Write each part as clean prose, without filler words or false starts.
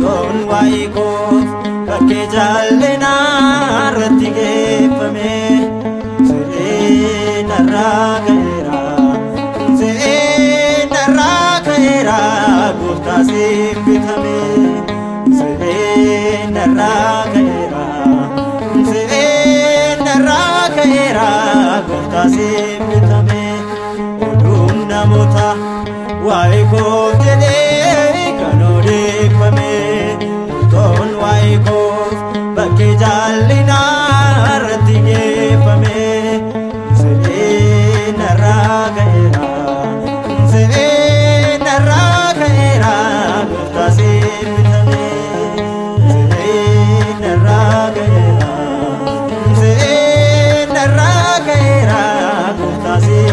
Murtoon waa'ee koof bakkee jaallinaa irratti geeffame. Siree narraa ka'eera, siree narraa ka'eera, gooftaa siif bitame. Siree narraa ka'eera, siree narraa ka'eera, gooftaa siif bitame. Oduun namoota waa'ee koof jedhee kan odeeffame. Murtoon waa'ee koof bakkee jaallinaa irratti geeffame. Siree narraa ka'eera, siree narraa ka'eera, gooftaa siif bitame. Siree narraa ka'eera, siree narraa ka'eera, gooftaa siif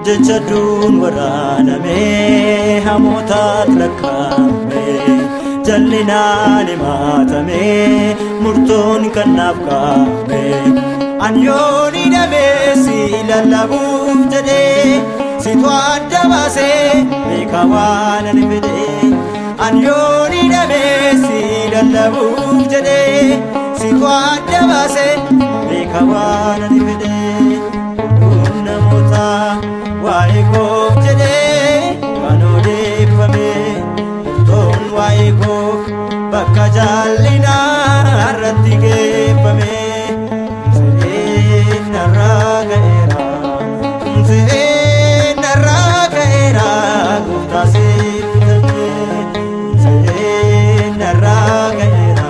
Jecha duun waraanamee hamootaat lakkaa'ame, jallinaan himatamee murtoon kan naaf kaa'ame. An yoon hidhamee si lallabuuf jedhee, situ adda baasee beekaa waan ani fedhee. An yoon hidhamee si lallabuuf jedhee, situ adda baasee beekaa waan ani fedhee. Oduun namoota waa'ee koof jedhee kan odeeffame. Murtoon waa'ee koof bakka jaallinaa irratti geeffame. Siree narraa ka'eera, siree narraa ka'eera, gooftaa siif bitame. Siree narraa ka'eera,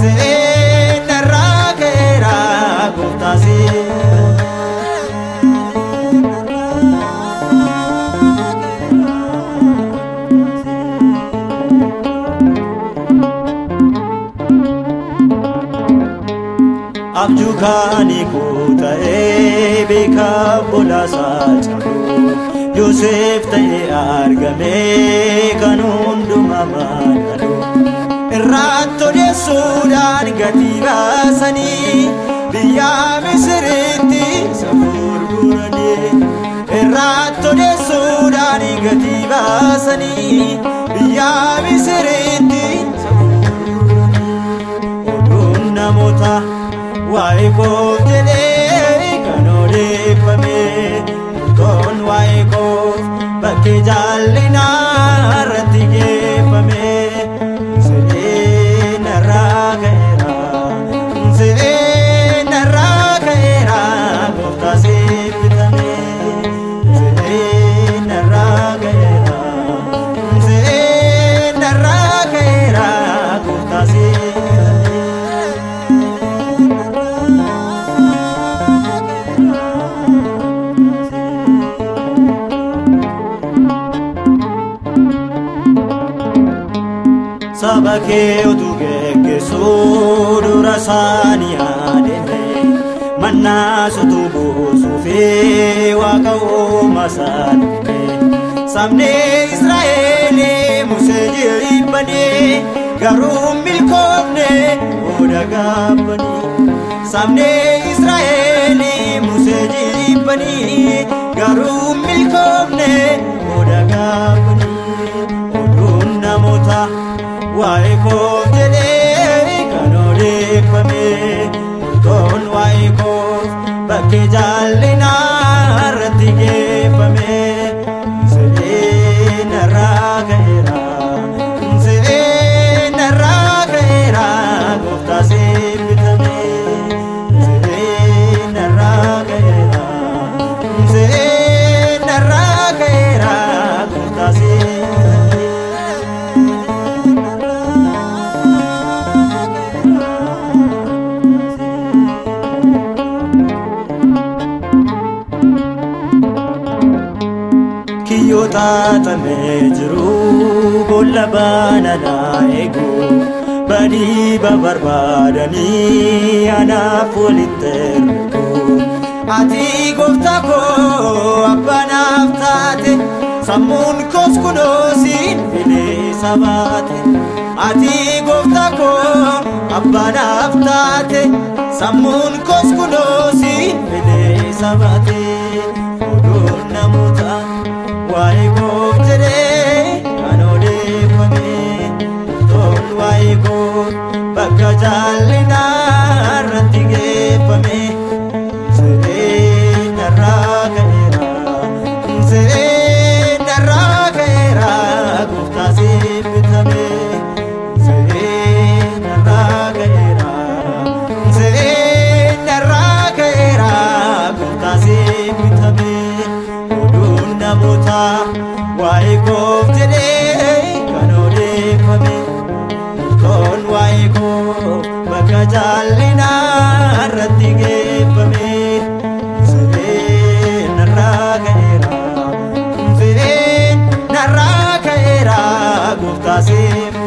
siree narraa ka'eera, gooftaa siif Abjuu kaanii koo ta'ee beekaa bolaasaa cabu, Yoosef ta'ee argamee kan hundumaa madaalu. Irratti odeessuudhaan gatii baasanii biyya Misiritti isa gurguranii. Irratti odeessuudhaan gatii baasanii biyya Misiritti isa gurguranii. Oduun namoota waa'ee koof jedhee kan odeeffame. Murtoon waa'ee koof bakkee jaallinaa irratti geeffame. Siree narraa ka'eera, siree narraa ka'eera, gooftaa siif bitame. Siree narraa ka'eera, siree narraa ka'eera, gooftaa siif bitame. Saba kee utuu geggeessuu dura isaanii adeeme, mannaas utuu buusuu fi waaqa uumaa isaa dhufe. Sabni Israa'el Musee jibbanii, garuu milkoofne hooda gaabbanii. Sabni Israa'el Musee jibbanii, garuu milkoofne hooda gaabbanii. Oduun namoota waa'ee koof jedhee kan odeeffame. Murtoon waa'ee koof bakkee jaallinaa irratti geeffame. Siree narraa ka'eera, siree narraa ka'eera, gooftaa siif bitame. Siree narraa ka'eera, siree narraa ka'eera, gooftaa siif bitame. Kiyyoo xaaxamee jiru boolla bananaa eegu, badii barbaadanii anaaf walitti ergu. Ati gooftaa koo abbaa naaf taate, sammuun koos kunoo siin bilisa baate. Ati gooftaa koo Abbaanaaf taate sammuun koos kunoosi bilisa baate. Oduun namoota waa'ee koof jedhee kan odeeffame, toon waa'ee koo bakka jaallinaa irratti geeffame. Siree narraa ka'eera, siree narraa ka'eera, gooftaa siif bitame. Siree narraa ka'eera, siree narraa ka'eera, gooftaa siif bitame. Oduun namoota waa'ee koof jedhee kan odeeffame, toon waa'ee koo bakka jaallinaa irratti geeffame. Siree narraa ka'eera, siree narraa ka'eera, gooftaa siif